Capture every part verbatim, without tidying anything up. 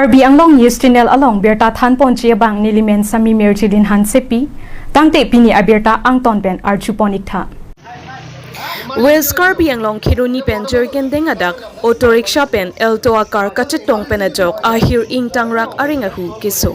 Karbi Anglong News Channel along birta thanponji abang nelimen Sami Mirjilin Hansepi, tangte pini abirta angton pen arjupon iktha. West Karbi Anglong Kheroni pen Jirikindeng adak auto rickshaw pen Alto akar kachetong pen ajok ahir ingtangrak areng ahu keso.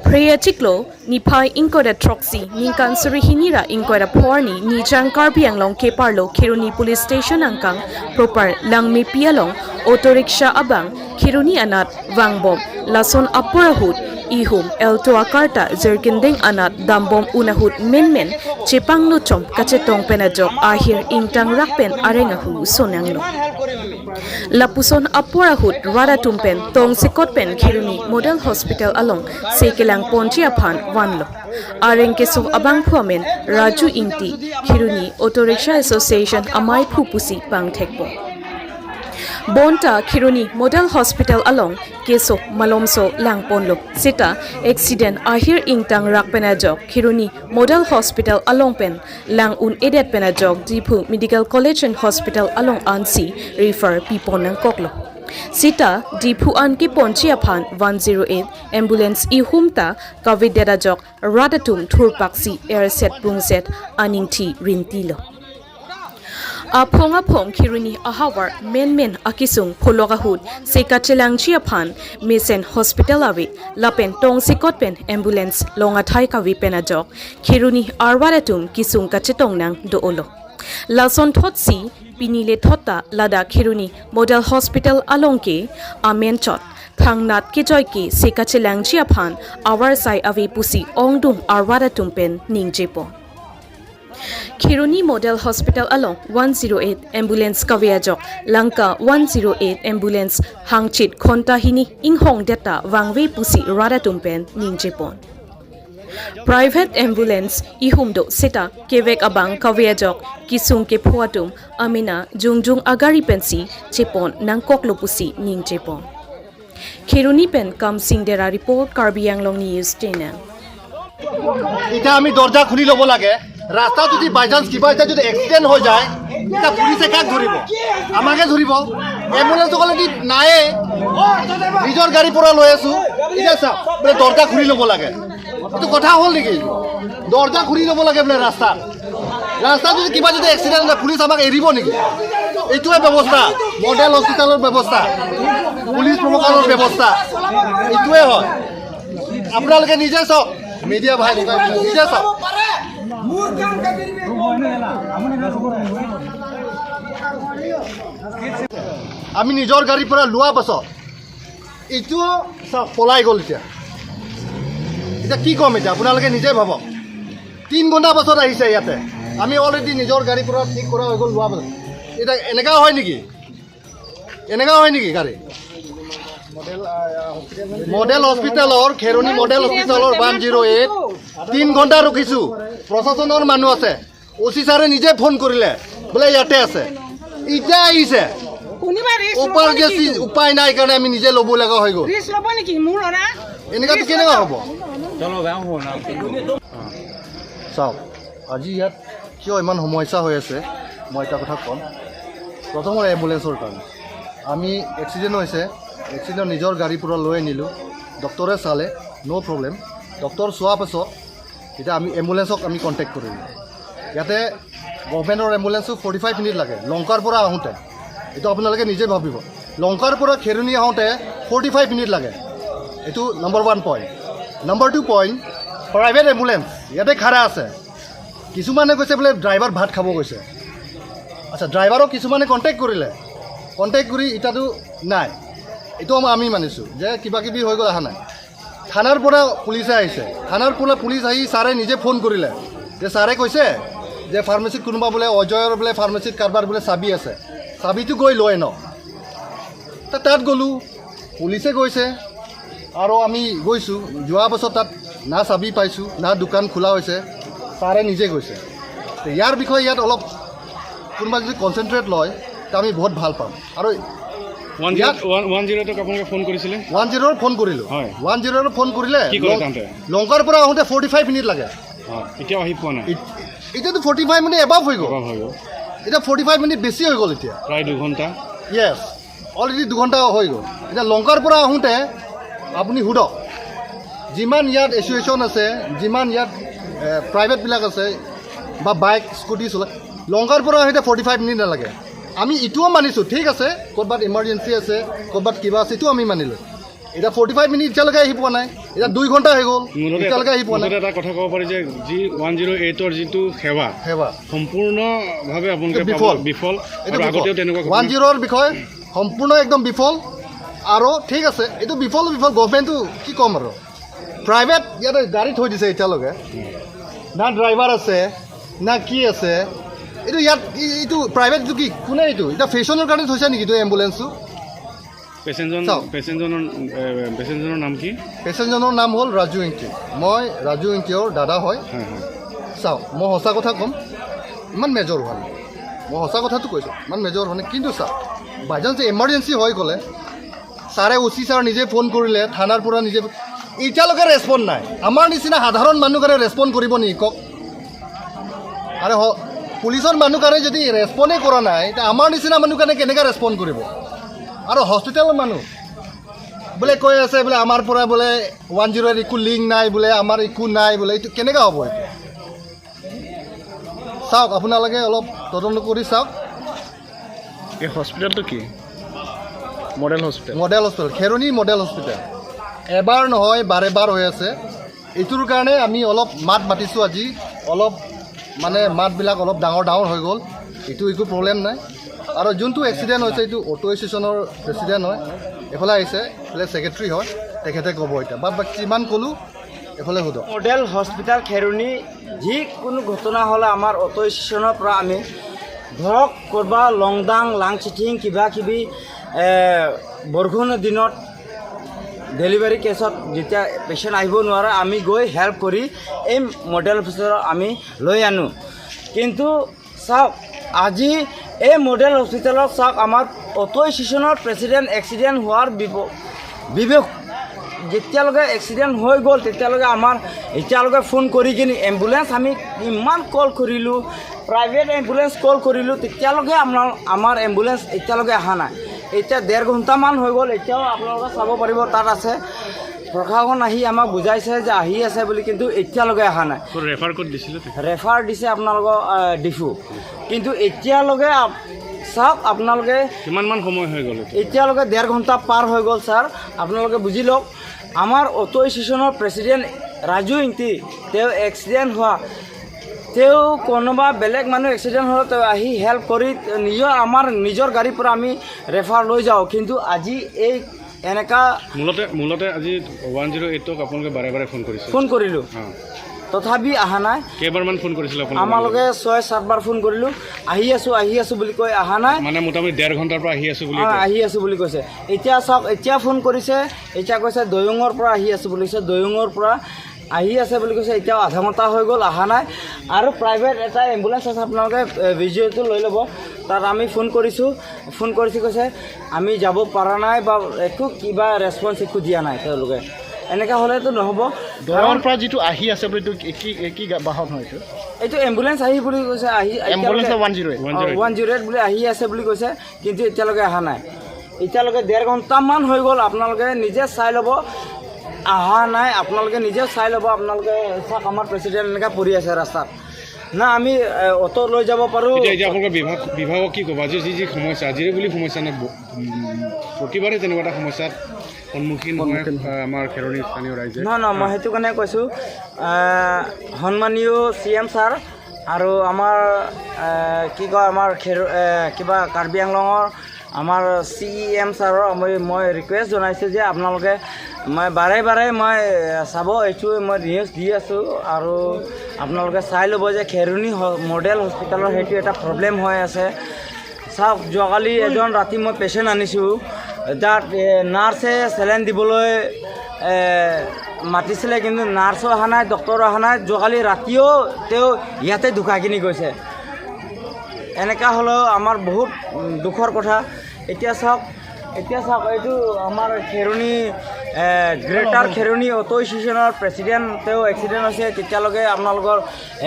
Phre achiklo niphai ingkoi ra throksi ningkan suri hini ra ingkoi ra pho arni Nijang Karbi Anglong keparlo Kheroni Police Station angkang proper Langmepi along auto rickshaw abang Kheroni anat vangbom, lason apor ahut ihum Alto akar ta Jirikindeng anat dambom un ahut menmen chepanglo chom kachetong pen ajok ahir ingtangrak pen areng ahu sonanglo. Lapuson apor ahut rat atum pen tongsekot pen Kheroni Model Hospital along se kelangponji aphan vanlo. Areng keso abangphu amen Raju Ingti, Kheroni Auto Rickshaw Association amaiphu pusi pangthekpo. Bonta Kheroni Model Hospital along keso malomso langponlo. Seta accident ahir ingtangrak pen ajok Kheroni Model Hospital along pen lang un-edet pen ajok Diphu Medical College and Hospital along ansi refer pipon nangkoklo. Seta Diphu an keponji aphan one zero eight ambulance ihum ta kavedet ajok rat atum thurpaksi erset pungset aningthi rintilo. Aphong aphong Kheroni ahavar menmen akesung pholok ahut se kachelangji aphan mesen hospital ave lapen tongsekot pen ambulance long athai kave pen ajok Kheroni arwar atum kesung kachetong nang do-olo. Lason thotsi pini le thot ta ladak Kheroni Model Hospital along ke amen chot thangnat kejoi ke se kachelangji aphan avarsai ave pusi ongdung arwar atum pen ningjepon. Kheroni Model Hospital along one zero eight ambulance kave ajok langka one zero eight ambulance hangchit khonta hini inghongdet ta vangve pusi rat atum pen ningjepon. Private ambulance ihum do seta kevek abang kave ajok kesung kepho atum amena jongjong agari pensi chepon nangkoklo pusi ningjepon. Kheroni pen Kamsing Dera report, Karbi Anglong News Channel. এতিয়া আমি দৰ্জা খুলি ল'ব লাগে। ৰাস্তাত যদি by chance কিবা এটা যদি এক্সিডেণ্ট হৈ যায়, এতিয়া পুলিচে কাক ধৰিব? আমাকে ধৰিব। এম্বুলেঞ্চ সকলে যদি নায়ে, নিজৰ গাড়ীৰ পৰা লৈ আছো, এতিয়া চাওক, বোলে দৰ্জা খুলি ল'ব লাগে। এইটো কথা হ'ল নেকি? দৰ্জা খুলি ল'ব লাগে বোলে ৰাস্তাত। ৰাস্তাত যদি কিবা যদি এক্সিডেণ্ট হয়, পুলিচ আমাক এৰিব নেকি? এইটোৱে ব্যৱস্থা, মডেল হস্পিটেলৰ ব্যৱস্থা, পুলিচ প্ৰমোচনৰ ব্যৱস্থা এইটোৱে হয়। আপোনালোকে নিজে চাওক, মিডিয়া ভাই নিজে চাওক। আমি নিজৰ গাড়ীৰ পৰা লোৱা পাছত এইটো চাওক, পলাই গ'ল। এতিয়া এতিয়া কি ক'ম? এতিয়া আপোনালোকে নিজে ভাবক। তিন ঘণ্টা পাছত আহিছে ইয়াতে। আমি অলৰেডি নিজৰ গাড়ীৰ পৰা ঠিক কৰা হৈ গ'ল, লোৱা পাছত। এতিয়া এনেকা হয় নেকি? এনেকা হয় নেকি গাড়ী? মডেল হস্পিটেলৰ, খেৰণি মডেল হস্পিটেলৰ ওৱান জিৰ' এইট তিন ঘণ্টা ৰখিছো। প্ৰশাসনৰ মানুহ আছে, অ' চি ছাৰে নিজে ফোন কৰিলে, বোলে ইয়াতে আছে। এতিয়া আহিছে। কোনোবা ৰিস্ক ল'ব উপায় যে নেকি? উপায় নাই কাৰণে আমি নিজে ল'ব লগা হৈ গ'ল। ৰিস্ক ল'ব নেকি মোৰ ল'ৰা? এনেকুৱাতো কেনেকুৱা হ'ব? চলো যাওঁ শুন আৰু। চাওক, আজি ইয়াত কিয় ইমান সমস্যা হৈ আছে, মই এটা কথা ক'ম। প্ৰথমতে এম্বুলেঞ্চৰ কাৰণে আমি এক্সিডেণ্ট হৈছে, এক্সিডেণ্ট নিজৰ গাড়ীৰ পৰা লৈ আনিলোঁ, ডক্টৰে চালে, ন' প্ৰব্লেম। ডক্টৰ চোৱাৰ পাছত এতিয়া আমি এম্বুলেঞ্চক আমি কণ্টেক্ট কৰিলোঁ। ইয়াতে গভৰ্ণমেণ্টৰ এম্বুলেঞ্চো ফৰ্টি ফাইভ মিনিট লাগে লংকাৰ পৰা আহোঁতে। এইটো আপোনালোকে নিজে ভাবিব, লংকাৰ পৰা খেৰণি আহোঁতে ফৰ্টি ফাইভ মিনিট লাগে। এইটো number one point. Number two point, private ambulance ইয়াতে খাৰা আছে। কিছুমানে কৈছে বোলে ড্ৰাইভাৰ ভাত খাব গৈছে। আচ্ছা, ড্ৰাইভাৰক কিছুমানে কণ্টেক্ট কৰিলে, কণ্টেক্ট কৰি এতিয়াতো নাই। এইটো আমাৰ আমি মানিছোঁ যে কিবা কিবি হৈ গ'ল, অহা নাই। থানাৰ পৰা পুলিচে আহিছে, থানাৰ পৰা পুলিচ আহি ছাৰে নিজে ফোন কৰিলে যে ছাৰে কৈছে যে ফাৰ্মাচীত কোনোবা বোলে অজয়ৰ বোলে ফাৰ্মাচীত কাৰোবাৰ বোলে চাবি আছে, চাবিটো গৈ লৈ ন। তা তাত গ'লোঁ, পুলিচে গৈছে আৰু আমি গৈছোঁ। যোৱাৰ পাছত তাত না চাবি পাইছোঁ, না দোকান খোলা হৈছে, ছাৰে নিজে গৈছে। তে ইয়াৰ বিষয়ে ইয়াত অলপ কোনোবা যদি কনচেনট্ৰেট লয়, তে আমি বহুত ভাল পাম। আৰু ওৱান ইয়াত জিৰ' ওৱান ওৱান জিৰ' এইটক আপোনালোকে ফোন কৰিছিলে? ওৱান জিৰ'ৰ ফোন কৰিলোঁ। হয়। ওৱান জিৰ'ৰ ফোন কৰিলে কি ক'লে লং- তাহাঁতে? লংকাৰ পৰা আহোঁতে ফৰ্টি ফাইভ মিনিট লাগে। হয়, এতিয়াও আহি পোৱা নাই। এত- এতিয়াতো ফৰ্টি ফাইভ মিনিট এবাভ হৈ গ'ল। এবাভ হৈ গ'ল। এতিয়া ফৰ্টি ফাইভ মিনিট বেছি হৈ গ'ল এতিয়া। প্ৰায় দুঘণ্টা। য়েছ, অলৰেডি দুঘণ্টা হৈ গ'ল। এতিয়া লংকাৰ পৰা আহোঁতে আপুনি সোধক, যিমান ইয়াত এছ'চিয়েশ্যন আছে, যিমান ইয়াত প্ৰাইভেটবিলাক আছে বা বাইক স্কুটি চলাই, লংকাৰ পৰা আহোঁতে ফৰ্টি ফাইভ মিনিট নালাগে। আমি ইটোও মানিছোঁ, ঠিক আছে, ক'ৰবাত ইমাৰ্জেঞ্চি আছে, ক'ৰবাত কিবা আছে, এইটো আমি মানিলোঁ। এতিয়া ফৰ্টি ফাইভ মিনিট এতিয়ালৈকে আহি পোৱা নাই, এতিয়া দুই ঘণ্টা হৈ গ'ল, মূলতে এতিয়ালৈকে আহি পোৱা নাই। মূলতে এটা কথা ক'ব পাৰি যে যি ওৱান জিৰ' এইটৰ যিটো সেৱা, সেৱা। সম্পূৰ্ণভাৱে আপোনালোকে এইটো বিফল। পাব-, বিফল। এইটো আৰু বিফল। আগতেও তেনেকুৱা ঘটনা ওৱান জিৰ'ৰ বিষয়ে সম্পূৰ্ণ একদম বিফল। আৰু ঠিক আছে, এইটো বিফল বিফল, গভৰ্ণমেণ্টটো কি ক'ম আৰু, প্ৰাইভেট ইয়াতে গাড়ী থৈ দিছে এতিয়ালৈকে, না ড্ৰাইভাৰ আছে, না কি আছে। এইটো ইয়াত ই-, এইটো প্ৰাইভেটটো কি, কোনে এইটো এতিয়া ফেশ্বনৰ কাৰণে থৈছে নেকি এইটো এম্বুলেঞ্চটো? পেচেণ্টজন, চাওক। পেচেণ্টজনৰ, এ, পেচেণ্টজনৰ নাম কি? পেচেণ্টজনৰ নাম হ'ল ৰাজু ইংতি। মই ৰাজু ইংতিৰ দাদা হয়। হয়, হয়। চাওক, মই সঁচা কথা ক'ম, ইমান মেজৰ হোৱা নাই। মই সঁচা কথাটো কৈছোঁ, ইমান মেজৰ হোৱা নাই। কিন্তু চাওক, বাই চান্স ইমাৰ্জেঞ্চি হৈ গ'লে ছাৰে, অ' চি ছাৰ নিজে ফোন কৰিলে, থানাৰ পৰা নিজে, এতিয়ালৈকে ৰেচপণ্ড নাই। আমাৰ নিচিনা সাধাৰণ মানুহ কাৰণে ৰেচপণ্ড কৰিব নেকি কওক? আৰে হ-, পুলিচৰ মানুহ কাৰণে যদি ৰেচপণ্ডে কৰা নাই, তে আমাৰ নিচিনা মানুহ কাৰণে কেনেকৈ ৰেচপণ্ড কৰিব? আৰু হস্পিটেলৰ মানুহ বোলে কৈ আছে বোলে আমাৰ পৰা বোলে ওৱান জিৰ' এইট একো লিংক নাই বোলে, আমাৰ একো নাই বোলে, এইটো কেনেকৈ হ'ব এইটো? চাওক, আপোনালোকে অলপ তদন্ত কৰি চাওক। এই হস্পিটেলটো কি? Model hospital? Model hospital, Kheroni model hospital. এবাৰ নহয়, বাৰে বাৰ হৈ আছে। এইটোৰ কাৰণে আমি অলপ মাত মাতিছোঁ আজি, অলপ মানে মাতবিলাক অলপ ডাঙৰ ডাঙৰ হৈ গ'ল। এইটো একো প্ৰব্লেম নাই। আৰু যোনটো এক্সিডেণ্ট হৈছে, এইটো অটো এছ'চিয়েশ্যনৰ প্ৰেচিডেণ্ট হয়, এইফালে আহিছে, এইফালে ছেক্ৰেটাৰী হয়, তেখেতে ক'ব এতিয়া। বাদ বাকী যিমান ক'লোঁ, এইফালে সোধক। মডেল হস্পিটেল খেৰণি যিকোনো ঘটনা হ'লে আমাৰ অটো এছ'চিয়েশ্যনৰ পৰা আমি, ধৰক, ক'ৰবাত লংডাং, লাংচিথিং, কিবা কিবি, এ, বৰষুণৰ দিনত ডেলিভাৰী কেছত যেতিয়া পেচেণ্ট আহিব নোৱাৰে, আমি গৈ হেল্প কৰি এই মডেল হস্পিটেলত আমি লৈ আনো। কিন্তু চাওক, আজি এই মডেল হস্পিটেলত চাওক, আমাৰ অটো এছ'চিয়েশ্যনৰ প্ৰেচিডেণ্ট এক্সিডেণ্ট হোৱাৰ বিপ-, বিবেক, যেতিয়ালৈকে এক্সিডেণ্ট হৈ গ'ল, তেতিয়ালৈকে আমাৰ, এতিয়ালৈকে ফোন কৰি কিনি এম্বুলেঞ্চ আমি ইমান কল কৰিলোঁ, প্ৰাইভেট এম্বুলেঞ্চ কল কৰিলোঁ, তেতিয়ালৈকে আমাৰ, আমাৰ এম্বুলেঞ্চ এতিয়ালৈকে অহা নাই। এতিয়া ডেৰ ঘণ্টামান হৈ গ'ল, এতিয়াও আপোনালোকে চাব পাৰিব, তাত আছে। প্ৰশাসন আহি আমাক বুজাইছে যে আহি আছে বুলি, কিন্তু এতিয়ালৈকে অহা নাই। ক'ত ৰেফাৰ ক'ত দিছিলে তেখেতে? ৰেফাৰ দিছে আপোনালোকৰ, আহ, ডিফু। কিন্তু এতিয়ালৈকে আপ-, চাওক আপোনালোকে, কিমানমান সময় হৈ গ'ল এতিয়া? এতিয়ালৈকে ডেৰ ঘণ্টা পাৰ হৈ গ'ল, ছাৰ। আপোনালোকে বুজি লওক, আমাৰ অটো এছ'চিয়েশ্যনৰ প্ৰেচিডেণ্ট ৰাজু ইংতি, তেওঁ এক্সিডেণ্ট হোৱা, তেওঁ কোনোবা বেলেগ মানুহ এক্সিডেণ্ট হ'লে তেওঁ আহি হেল্প কৰি নিজৰ, আমাৰ নিজৰ গাড়ীৰ পৰা আমি ৰেফাৰ লৈ যাওঁ। কিন্তু আজি এই এনেকা মূলতে, মূলতে আজি ওৱান জিৰ' এইটক আপোনালোকে বাৰে বাৰে ফোন কৰিছে? ফোন কৰিলোঁ। অ। তথাপি অহা নাই। কেইবাৰমান ফোন কৰিছিলে আপোনালোকে? আমালোকে ছয় সাতবাৰ ফোন কৰিলোঁ, আহি আছোঁ, আহি আছোঁ বুলি কৈ অহা নাই। মানে মোটামুটি ডেৰ ঘণ্টাৰ পৰা আহি আছোঁ বুলি অ, কয়। আহি আছোঁ বুলি কৈছে। এতিয়া চাওক, এতিয়া ফোন কৰিছে, এতিয়া কৈছে দৈয়ঙৰ পৰা আহি আছোঁ বুলি কৈছে, দৈয়ঙৰ পৰা আহি আছে বুলি কৈছে, এতিয়াও আধা ঘণ্টা হৈ গ'ল, অহা নাই। আৰু প্ৰাইভেট এটা এম্বুলেঞ্চ আছে, আপোনালোকে, এ, ভিডিঅ'টো লৈ ল'ব। তাত আমি ফোন কৰিছোঁ, ফোন কৰিছে, কৈছে আমি যাব পৰা নাই বা একো কিবা ৰেচপঞ্চ একো দিয়া নাই তেওঁলোকে। এনেকা হ'লেতো নহ'ব। দৈয়ঙৰ পৰা যিটো আহি আছে বুলি, এইটো কি, কি, কি গা-, বাহন হয় এইটো? এইটো এম্বুলেঞ্চ আহি বুলি কৈছে, আহি এম্বুলেঞ্চ এতিয়ালৈকে নে ওৱান জিৰ' এইট? অ, ওৱান জিৰ' এইট বুলি আহি আছে বুলি কৈছে, কিন্তু এতিয়ালৈকে অহা নাই। এতিয়ালৈকে ডেৰ ঘণ্টামান হৈ গ'ল, আপোনালোকে নিজে চাই ল'ব, অহা নাই। আপোনালোকে নিজে চাই ল'ব, আপোনালোকে চাওক, আমাৰ প্ৰেচিডেণ্ট এনেকা পৰি আছে ৰাস্তাত। না আমি, এ, অটো লৈ যাব পাৰোঁ। এতিয়া, এতিয়া আপোনালোকৰ বিভাগ, বিভাগক কি ক'ব? আজি যি যি সমস্যা, আজিৰে বুলি সমস্যা নে, ব-, উম, প্ৰতিবাৰে তেনেকুৱা এটা সমস্যাৰ সন্মুখীন হয়, সন্মুখীন হয়। আহ, আমাৰ খেৰণি স্থানীয় ৰাইজে? নহয়, নহয়, মই সেইটো কাৰণে কৈছোঁ, আহ, সন্মানীয় চি এম ছাৰ আৰু আমাৰ, আহ, কি কয়, আমাৰ খেৰ-, আহ, কিবা কাৰ্বি আংলঙৰ আমাৰ চি ই এম ছাৰৰ মই, মই ৰিকুৱেষ্ট জনাইছোঁ যে আপোনালোকে, মই বাৰে বাৰে মই, আহ, চাব, এইটো মই নিউজ দি আছোঁ আৰু আপোনালোকে চাই ল'ব যে খেৰণি হ-, মডেল হস্পিটেলৰ সেইটো এটা প্ৰব্লেম হৈ আছে। চাওক, যোৱাকালি এজন ৰাতি মই পেচেণ্ট আনিছোঁ, তাত, এ, নাৰ্ছে চেলাইন দিবলৈ, এ, মাতিছিলে, কিন্তু নাৰ্ছো অহা নাই, ডক্টৰো অহা নাই। যোৱাকালি ৰাতিও তেওঁ ইয়াতে ঢুকাই কিনি গৈছে। এনেকা হ'লেও আমাৰ বহুত, উম, দুখৰ কথা। এতিয়া চাওক, এতিয়া চাওক, এইটো আমাৰ খেৰণি, এ, গ্ৰেটাৰ খেৰণি অটো এছ'চিয়েশ্যনৰ প্ৰেচিডেণ্ট, তেওঁ এক্সিডেণ্ট হৈছে, তেতিয়ালৈকে আপোনালোকৰ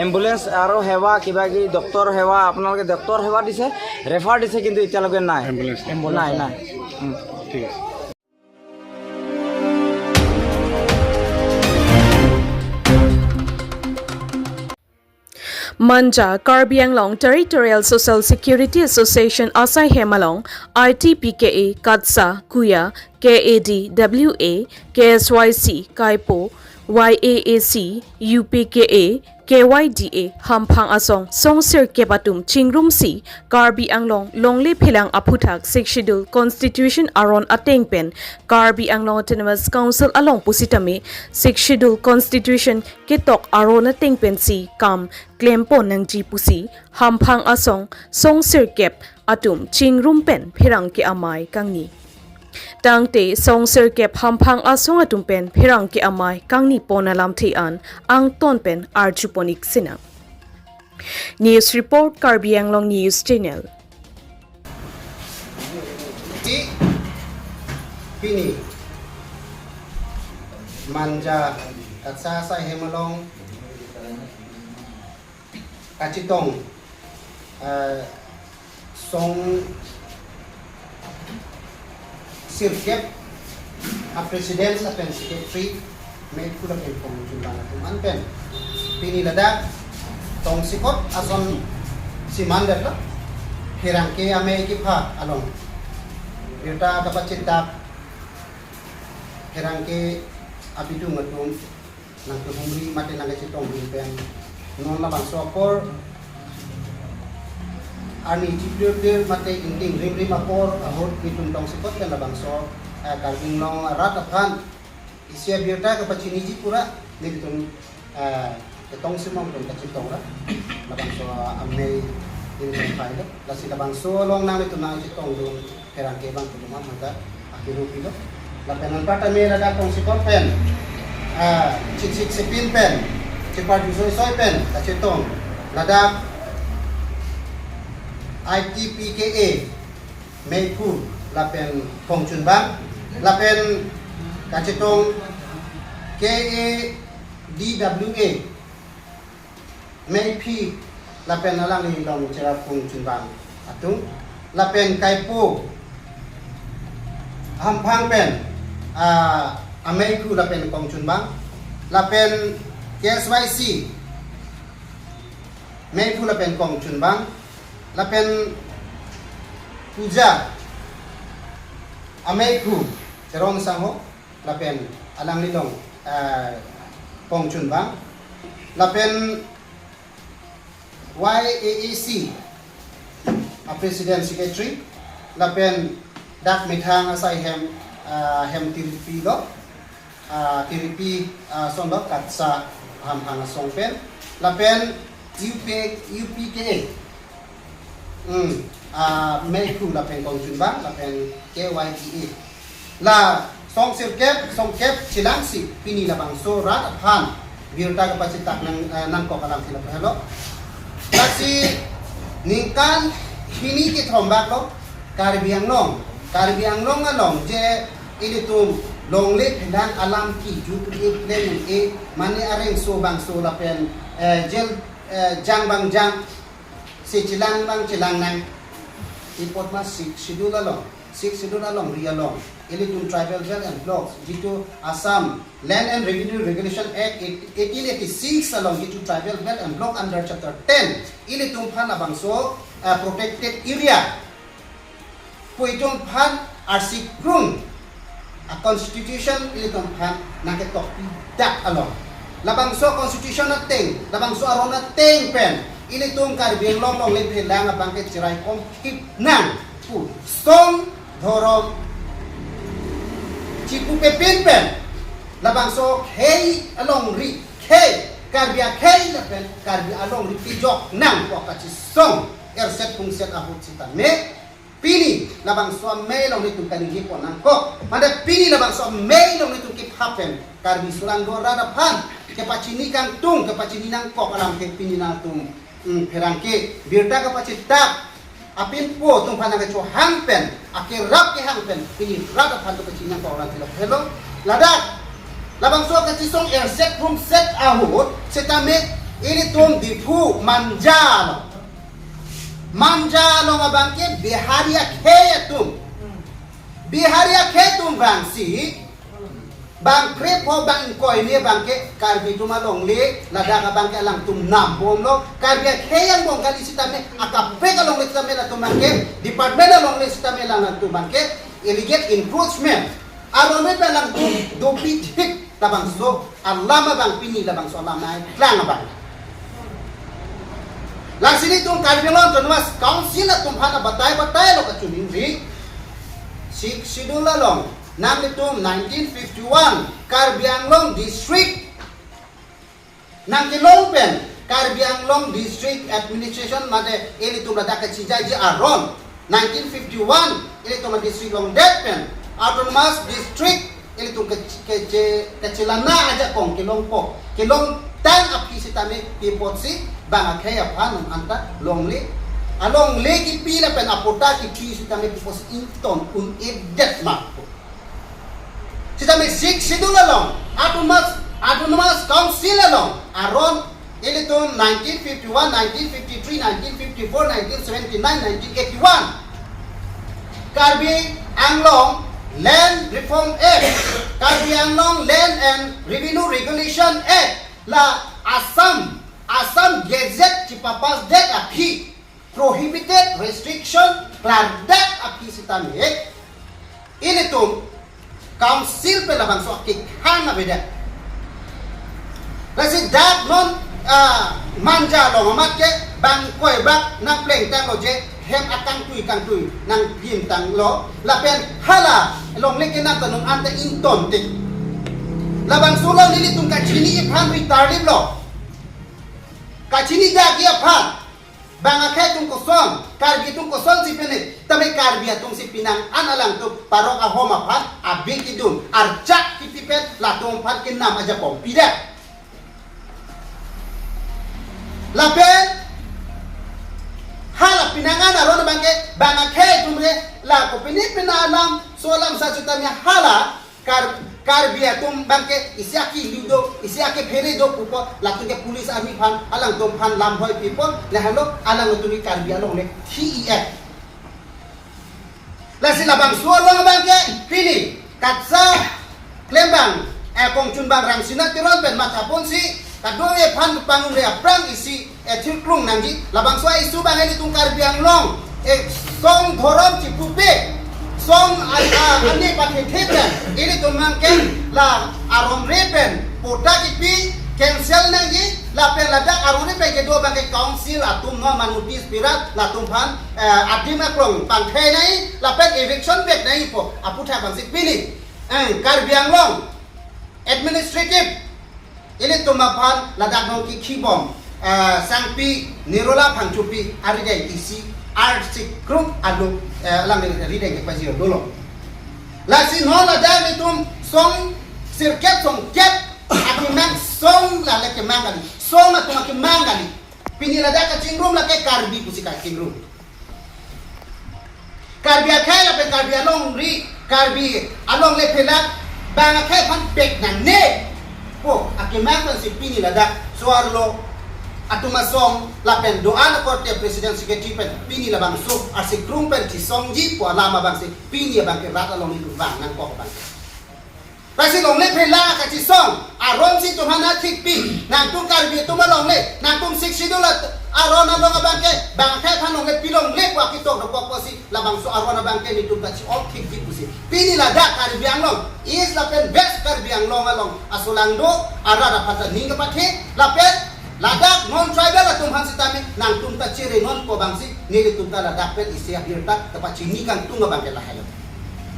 এম্বুলেঞ্চ আৰু সেৱা, কিবা কিবি ডক্টৰ সেৱা, আপোনালোকে ডক্টৰ সেৱা দিছে, ৰেফাৰ দিছে, কিন্তু এতিয়ালৈকে নাই। এম্বুলেঞ্চ নাই। নাই, নাই। উম। ঠিক আছে। Manja Karbi Anglong Territorial Social Security Association asai hem along I T P K A, KATSA, KUYA, K A D W A, K S Y C, KAIPO, Y A A C, U P K A, K Y D A, hamphang asong song sirkep atum chingrumsi Karbi Anglong longle phelang aphuthak Sixth Schedule Constitution aron ateng pen Karbi Anglong Autonomous Council along pusitame Sixth Schedule Constitution ketok aron ateng pensi kam klempon nangji pusi hamphang asong song sirkep atum chingrum pen pherangke amei kangni. Tangte song sirkep hamphang asong atum pen pherangke amei kangni pon alamthe an angton pen arjupon ik sinang. News report, Karbi Anglong News Channel. Ti pini Manja KATSA asai hem along kachetong, eh, song sirkep a president lapen secretary, meiphu lapen kongchunbang atum an pen pini ladak tongsekot ason siman detlo, pherangke amei kepha along birta kapachethak pherangke abidung atum nangkehumri mate nangkachetongdun pen non labangso apor arni chiplir plir mate ingting rimrim apor ahut nelitum tongsekot pen labangso, eh, Karbi Anglong arat aphan isi abirta kapachiniji pura nelitum, eh, ketong simong tum kachetong ra labangso amei nelitum phai lo. Lasi labangso along nanglitum nangchetongdun pherangke abang kedam atum ta akiru pilo. Lapen anparta me ladak tongsekot pen, ah, chitsik sipin pen, chipar jusoi soi pen kachetong ladak I T P K A meiphu lapen kongchunbang, lapen kachetong K A D W A meiphi lapen alanglilong cherap kongchunbang atum, lapen KAIPO hamphang pen, ah, ameiphu lapen kongchunbang, lapen K S Y C meiphu lapen kongchunbang, lapen KUYA ameiphu Teron Sangho lapen alanglilong, eh, kongchunbang, lapen Y A A C a president secretary, lapen dak methang asai hem, eh, hem tiripi lo, eh, tiripi, eh, ason lo KATSA hamphang asong pen, lapen U P, U P K A, hmm, ah, meiphu lapen kongchunbang lapen K Y D A. La song sirkep, songkep chelangsi pini labangso rat aphan birta kapachethak nang, eh, nangkok alamthe lapu helo. Lasi ningkan hini kethom bak lo Karbi Anglong, Karbi Anglong along je ilitum longle phelang alam kejut e, plan e, mane arengso bangso lapen, eh, jel, eh, jang bang jang, si chelang bang chelang nang. Ipot ma Sixth Schedule along, Sixth Schedule alongri along ilitum tribal belt and blocks, jitu Assam Land and Revenue Regulation Act eighteen eighty-six along jitu tribal belt and block under chapter ten, ilitum aphan labangso, eh, protected area pu itum aphan arsi krung a constitution ilitum aphan nangketok pidak along. Labangso constitution ateng, labangso aron ateng pen ilitum Karbi Anglong longle phelang abang ke cherai kom hip nang pu song dhorom chipu pepin pen labangso khei alongri, khei Karbi akhei lapen Karbi alongri pejok nang pu kachisong erset pungset ahut sitame pini labangso amei along nelitum kaningje pon nangkok. Mane pini labangso amei along nelitum kepha pen Karbi sulang do rat aphan kepachini kangtung, kepachini nangkok alamthe pini nangtum, hmm, pherangke birta kapachethak apinpo atum aphan nangkechohang pen, akerap kehang pen pini rat aphan kepachini nangkok alamthe lapu helo. Ladak labangso kachisong erset pungset ahut sitame ilitum Diphu Manja along, Manja along abang ke Bihari akhei atum, Bihari akhei atum vangsi Bang krepho bang ingkoi ne abangke Karbi atum alongle, ladak abangke alangtum nam bomlo, Karbi akhei angbong kali sitame, akaprek alongle sitame latum abangke, department alongle sitame alangtum abangke, illegal encroachment. Aron me pen alangtum dopik thik labangso alam abang pini labangso alam nangklang abang. Lasi nelitum Karbi Anglong Autonomous Council atum aphan abatai batai lo kachiningri. Sixth Schedule along nanglitum nineteen fifty-one Karbi Anglong District nangkelong pen Karbi Anglong District Administration mate ilitum ladak kachijaiji aron nineteen fifty-one ilitum district longdet pen Autonomous District ilitum ke, ke, ke, kachelana ajakong kelongpo, kelongtang aphi sitame pi apotsi bang akhei aphan non anta longle, alongle kipi lapen apatta kipi sitame pi apotsi ington un-edet ma. Sitame Sixth Schedule along, Autonomous, Autonomous Council along aron ilitum nineteen fifty-one, nineteen fifty-three, nineteen fifty-four, nineteen seventy-nine, nineteen eighty-one Karbi Anglong Land Reform Act, Karbi Anglong Land and Revenue Regulation Act, la Assam, Assam Gazette chipapassdet aphi, prohibited, restriction klardak aphi sitame ilitum council pen labangso akekhan avedet. Lasi dak non, ah, Manja along amat ke bang ingkoi bak nangplengtanglo je hem akangtui kangtui nangpintanglo lapen hala longle kenam ta non anta ington tik. Labangso along nelitum kachini aphan ritarlip lo. Kachini dagi aphan. Bang akhei atum koson, Karbi atum kosonsi pine, tame Karbi atumsi pinang an alangtum parok ahom aphan, abi kidun, archak kipi pen, latum aphan kenam ajakong pidet. Lapen, hala pinang an aron abangke, bang akhei atum re, la kopine pina alam, so alam sa sitame hala, Kar, Karbi atum abangke isi akelu do, isi akephere do pupo, latum ke police army aphan, alangtum aphan lamhoi pipo, lahelo, alangtum ke Karbi alongle T E F. Lasi labangso along abangke, pini, katsa, klembang, eh, kongchunbang Rangsina Teron pen mathaponsi, kadokave aphan pangre aphrang isi, eh, thirklong nangji, labangso a-issue abang ilitum Karbi Anglong, eh, song dhorom chipupe, song a-, a-, ani pathethe pen, ilitum abangke la aron re pen, patta kipi, cancel nangji, lapen ladak aron re pen kedo abangke council atum non ma notice pirat, latum aphan, eh, adim aklong pangthai nai, lapen eviction back naipo, aputhak abangsi pini, eh, Karbi Anglong, administrative, ilitum aphan ladak nong kikhibom, eh, Sangpi Nirola Phangchopi arideng isi arsik krung along, eh, alang arideng kepajir dolo. Lasi non ladak ilitum song sirkep songkep akemang song lale kemang kali. Song atum akemang kali. Pini ladak kachingrum lake Karbi pusi kachingrum. Karbi akhei lapen Karbi alongri, Karbi alongle phelak, bang akhei aphan pek nangne. Po, akemang pensi pini ladak, so-arlo, atum asong, lapen do-an akorte president secretary pen, pini labangso, arsik krung pen chisongji, po alam abangsi, pini abangke rat along ilitum vang nangkok abang. Lasi longle phelak kachisong, aronsi itum aphan thikpi, nangtum Karbi atum alongle, nangtum Sixth Schedule at-, aron along abangke, bang akhei aphan longle pilongle pu akitok dokok pusi, labangso aron abangke nelitum kachi-ok thikji pusi. Pini ladak Karbi Anglong, East lapen West Karbi Anglong along, asolang do, arat aphan ta ning kepathe, lapen, ladak non tribal atum aphan sitame, nangtum ta chere non pu abangsi, nelitum ta ladak pen isi abirta, ta pachini kangtung abangke lahelo.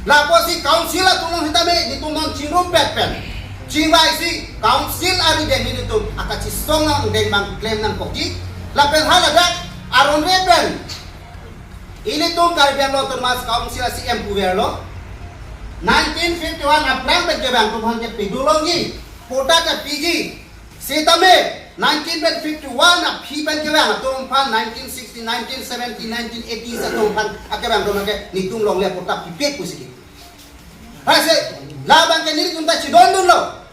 Lapusi council atum along sitame, nelitum non chingrum pet pen. Chingvaisi council arideng nelitum akachisong angdeng abang klem nangkokji. Lapen haladak aron re pen. Ilitum Karbi Anglong Autonomous Council a-C E M puverlo. Nineteen fifty-one aphrang pen kevang atum aphan ke pedolongji. Patta ta piji. Sitame, nineteen fifty-one aphi pen kevang atum aphan, nineteen sixty, nineteen seventy, nineteen eighty atum aphan akevang atum ke nelitum longle patta pipik pusi ke. Lasi, labang ke nelitum ta chidondunlo.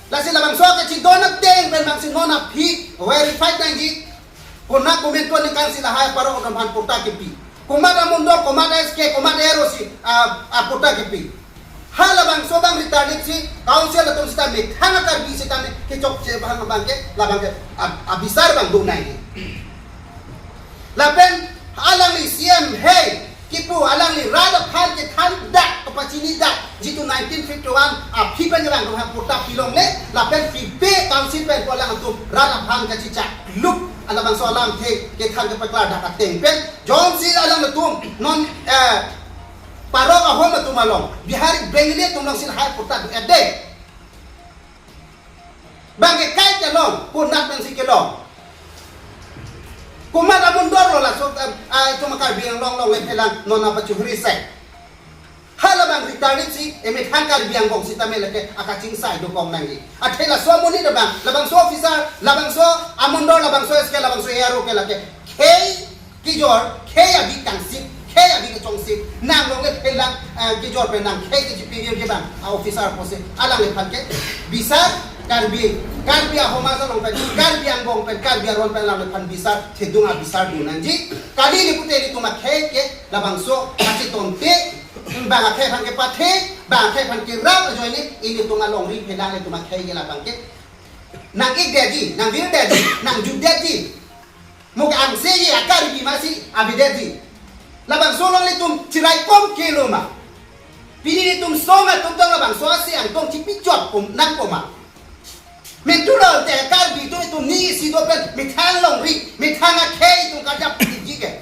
Lasi labangso kachidon ateng pen abangsi non aphi verified nangji. Konat komantu aningkan si lahai parok atum aphan patta kipi. Komat amundo, komat S K, komat R O C, ah, ah, patta kipi. Halabangso abang ri tarlip si, council atum sita methang a-Karbi sitame kechokche abang abangke, labangke ab-, abisar abang do nangji. Lapen alangli C M hei kipu alangli rat aphan kethan dak, kapachini dak, jitu nineteen fifty-one aphi pen abang tum ha patta pilongle, lapen pipe council pen ko alangtum rat aphan kachichak luk, alabangso alamthe kethan kepaklar dak ateng pen, jongsi alangtum non, eh, parok ahom atum along, Bihari Bengali atum along si lahai patta do-et de. Bang ke kai kelong, punat bang si kelong. Komat amondol lo laso, eh, ah, itum a-Karbi Anglong longle phelang non apa chuhri sai. Halabang ri tarlip si, emethang Karbi angbong sitame lake akachingsai dokok nangji. Athe laso amonit abang, labangso officer, labangso amondol, labangso S K, labangso A R O ke lake khei kejor, khei abi kangsip, khei abi kachongsip, nang longle phelang, eh, kejor pen nang khei kechipirir ke abang, a-officer apotsi alangliphan ke bisar, Karbi, Karbi ahomaj along pen, Karbi angbong pen, Karbi aron pen alangliphan bisar, thedung abisar do nangji. Kali ni pute ilitum akhei ke labangso kachetonte, bang akhei aphan kepathe, bang akhei aphan kerap ajoine, ilitum alongri phelang ilitum akhei ke labang ke nang-ik detji, nangvir detji, nangjut detji. Mo ke angse ye a-Karbi masi avedetji. Labangso along ilitum chiraikom ke lo ma? Pini ilitum song atum tong labangso ase angtong chipichot pum nangpo ma? Mentu lo te Karbi atum itum ni isi do pen methang longri, methang akhei itum kajap piji ke.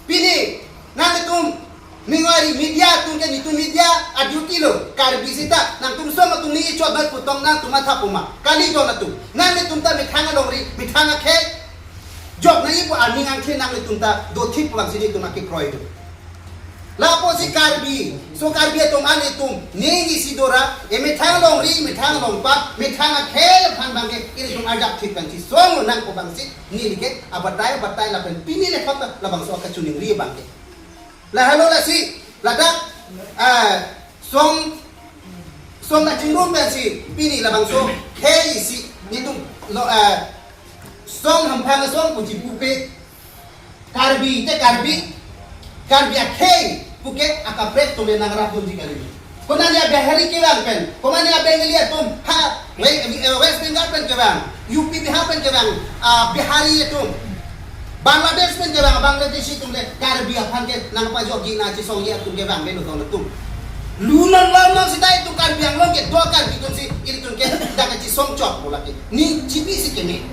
Pini, nanglitum, ningwari media atum ke, netum media a-duty lo, Karbi sita, nangtum song atum ni ichot bat putong nangtum matha puma, kali don atum. Nanglitum ta methang alongri, methang akhei, jok nangji pu aning angkhe nanglitum ta dothip pulang si netum akekroi do. Lapusi Karbi, so Karbi atum an itum, ning isi dora, emethang longri, methang longpat, methang akhei aphan abangke, ilitum arjap thip kan si, song nangpo abang si, neli ke, abatai, abatai lapen, pini le khata, labangso kachiningri abangke. Lahelo lasi, ladak, eh, song, song kachingrum pensi, pini labangso, khei isi, netum, lo, eh, song hamphang song puji pupe, Karbi, te Karbi, Karbi akhei, puke akaprek atum le nangrap dunji kali. Konani a-Bihari kevang pen, konani a-Bengali atum, ha, We-, eh, West Bengal pen kevang, U P Bihar pen kevang, ah, Bihari atum, Bangladesh pen kevang, Bangladeshi atum le, Karbi aphan ke nangpajokji nangchisongji atum kevang, beno don atum. Lu non lo non sita itum Karbi Anglong kedo Karbi atum si, ilitum ke dak kachisong chot bola ke. Ni chipi si keme.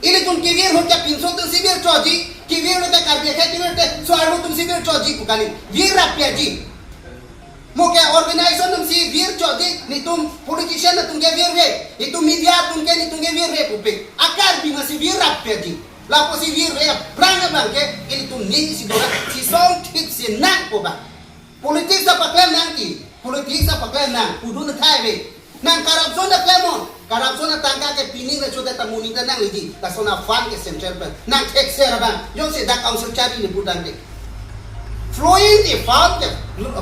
Ilitum kevir ahut ke pinso atum si vir chotji, kevir ahut ke Karbi akhei kevir te, so-arlo atum si vir chotji pu kali. Vir rap piaji. Mo ke organization atum si vir chotji, netum politician atum ke virve, netum media atum ke netum ke virve pupe. A-Karbi masi vir rap piaji. Lapusi virve aphrang abangke, ilitum ni isi dora, chisong thip si nangpo abang. Politics ta paklem nangji, politics ta paklem nang, pudun thai ve. Nang corruption ta klem non, corruption atangka ke pining le chote ta monit ta nangleji, lason a-fund ke central pen. Nang thekser abang, jongsi dak council chari ni pudang de. Flowing the fund ke,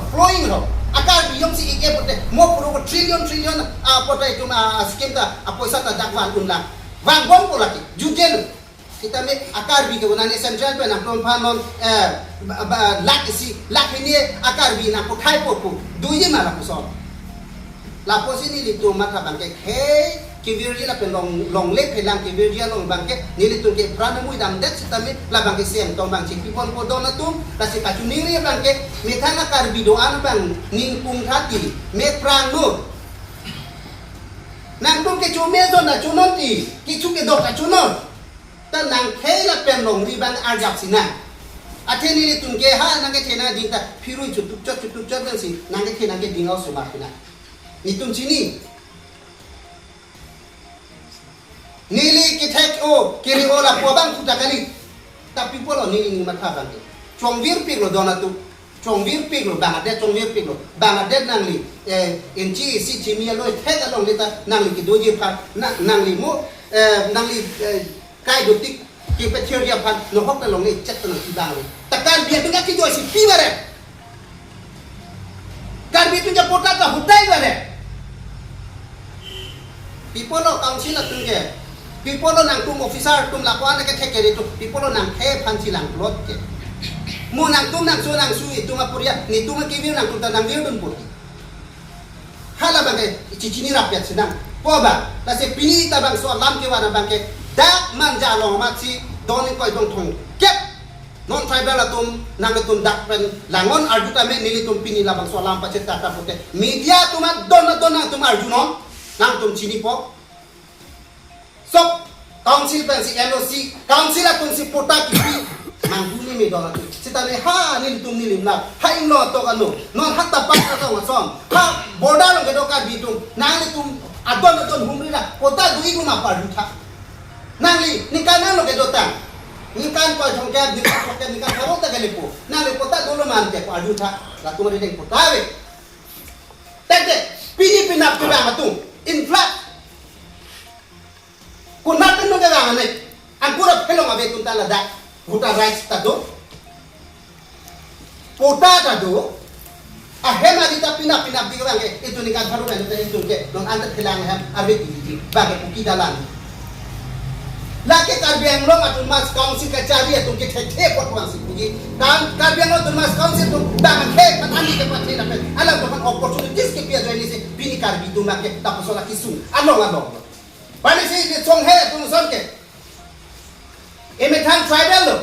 flowing ho. A-Karbi jongsi ik-e pute, mo puro ko trillion, trillion, ah, pute itum, ah, scheme ta, ah, poisa ta dak van unlang. Vangbompo lake, jujel. Sitame a-Karbi ke konani central pen nangtum aphan non, eh, ba, ba, lakh isi, lakh hini a-Karbi nangputhai po pu. Doji ma lapuson. Lapusi nelitum matha abangke khei kevirji lapen long, longle phelang kevirji along abangke nelitum ke pran amui damdet sitame labangke seng tong abang chipipon po don atum, lasi kachiningri abangke methang a-Karbi do-an abang ningkung thati, me prang no. Nangtum kecho me jon ta chonon ti, kecho kedok ta chonon. Ta nang khei lapen longri abang arjap si nang. Athe nelitum ke ha nang kethenei ading ta phirui chutuk chot chutuk chot nang si nang kethenei keding osomar pina. Netum chini. Neli kethek o, kiri o lapu abang puta kali. Tapi pulo neli ning matha abang ke. Chongvirpik lo don atum. Chongvirpik lo, bang adet chongvirpik lo. Bang adet nangli, eh, inchi isi chimi aloi thek along le ta nangli kedoji aphan, na, nangli mo, eh, nangli, eh, kai dotik kepethirji aphan, nohok ta longle chet ta nangkibang le. Ta Karbi atum ke kedo isi pi bare. Karbi atum ke patta ta hutai bare. Pi pulo council atum ke. Pi pulo nangtum officer atum lapu-an kethek kere atum. Pi pulo nang khei aphan si lang plot ke. Mo nangtum nangso nangsu itum aporial, netum akevir nangtum ta nangvirdun poti. Hala abangke chichini rapet sinang. Ko ba, lasi pini ta bangso alam kevan abangke dak Manja along amatsi don ingkoi don thomkep non tribal atum nangtum dak pen langon arju tame nelitum pini labangso alam pachethak ta pute. Media atum adon adon nangtum arjunon, nangtum chinipo. Sok council pensi L O C, council atumsi patta kipi, nangduni me don atum. Sitame ha nelitum nilim na, ha Inglong atok ano, non ha Tapak atok ason, ha border along kedo Karbi atum, nanglitum adon adon humri na, patta do-ik ma pu arjutha. Nangli, ningkan nanglo kedotang. Ningkan ingkoi thomkep, ningkan thomkep, ningkan pharo ta kalipo. Nangli patta dolo ma ante pu arjutha. Latum arideng patta ave. Tete, pini penap kevang atum, influx. Konat pen nung kevang ane. Angkur aphelong ave atum ta ladak. Voter rights ta do. Patta ta do. Ahem ari ta penap penap di kevang ke. Itum ningkan pharo pen itum ke. Non anta thelang hem arve di di. Bangke Kuki dalan. Lake Karbi Anglong Autonomous Council kachari atum ke thekthe apot vangsi puji. Kan Karbi Anglong Autonomous Council atum bangke kan ani ke pathe na pen. Alam dokan opportunities kepi ajoine si pini Karbi atum ke lapuson akesung. Along along. Bani si ni song he atum ason ke. Emethang tribal lo.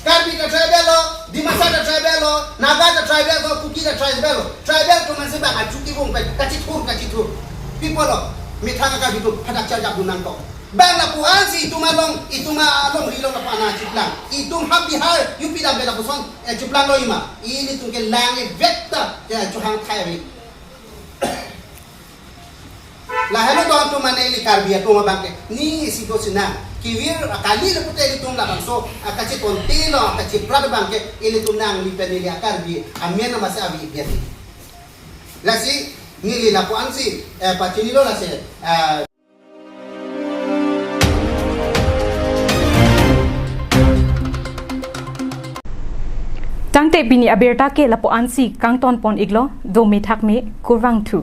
Karbi ta tribal lo, Dimasa ta tribal lo, Naga ta tribal lo, Kuki ta tribal lo. Tribal atum ansi bang achuki bung pen, kachithur, kachithur. People lo, methang Karbi atum, hadak charjap dunang kok. Bang lapu-an si itum along, itum alongri along lapu-an chiplang. Itum ha Bihar, U P dam pen lapuson, eh, chiplang lo ima. Ilitum ke lang e vekta, ya, chuhang thai ri. Lahelo don atum mane ili Karbi atum abangke. Ni isi do sinang. Kevir akali le pute ilitum labangso. Akachitonte lo, akachiprat abangke. Ilitum nangli pen ili a-Karbi. Amen amase avi bian. Lasi, neli lapu-an si, eh, pachini lo lasi, eh, Tangte pini abirta ke lapu-an si kangton pon iklo, do methak me kurvangthu.